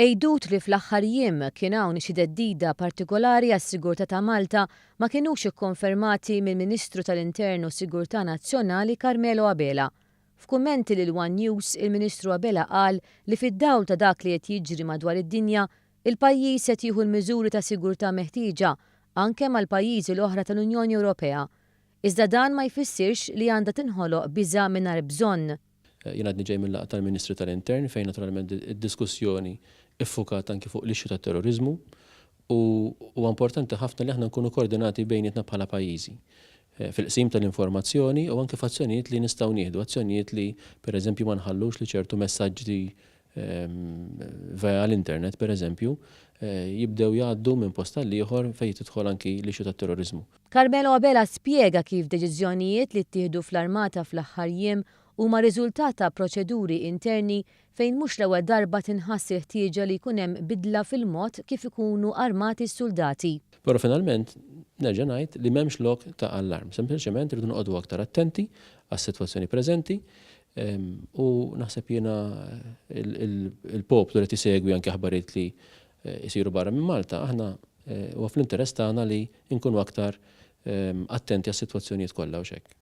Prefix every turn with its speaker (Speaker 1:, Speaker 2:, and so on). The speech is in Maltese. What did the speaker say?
Speaker 1: Għidut li fl-aħħar jiem kien hawn xi theddida partikolari għas-sigurtà ta' Malta ma kinux ikkonfermati mill-Ministru tal-Intern u Sigurtà Nazzjonali Carmelo Abela. F'kummenti lil one News, il-Ministru Abela qal li fid-dawl ta' dak li qed jiġri madwar id-dinja, il-pajjiż qed jieħu l-miżuri ta' sigurtà meħtieġa anke mal-pajjiżi l-oħra tal-Unjoni Ewropea. Iżda dan ma jfissirx li għandha tinħoloq biża' mingħajr bżonn.
Speaker 2: Jien għadni ġej minn laqgħa tal-Ministri tal-Intern fejn naturalment id-diskussjoni iffukat anki fuq l-issue tat-terroriżmu u huwa importanti ħafna li aħna nkunu koordinati bejnietna bħala pajjiżi fil-qsim tal-informazzjoni u anke f'azzjonijiet li nistgħu nieħdu, azzjonijiet li pereżempju ma nħallux li ċertu messaġġi via l-internet pereżempju jibdew jgħaddu minn post għal ieħor fejn tidħol anki l-issue tat-terroriżmu.
Speaker 1: Carmelo Abela spjega kif deċiżjonijiet li ttieħdu fl-armata fl-aħħar jiem huma riżultat ta' proċeduri interni fejn mhux l-ewwel darba tinħass il-ħtieġa li jkun hemm bidla fil-mod kif ikunu armati s-suldati.
Speaker 2: Però finalment nerġa' ngħid li m'hemmx lok ta' allarm. Sempliċement irridu noqogħdu aktar attenti għas-sitwazzjoni preżenti u naħseb jiena il-poplu li tisegwi anke aħbarijiet li jsiru barra minn Malta, aħna huwa fl-interess tagħna li nkunu aktar attenti għas-sitwazzjonijiet kollha u x'hekk.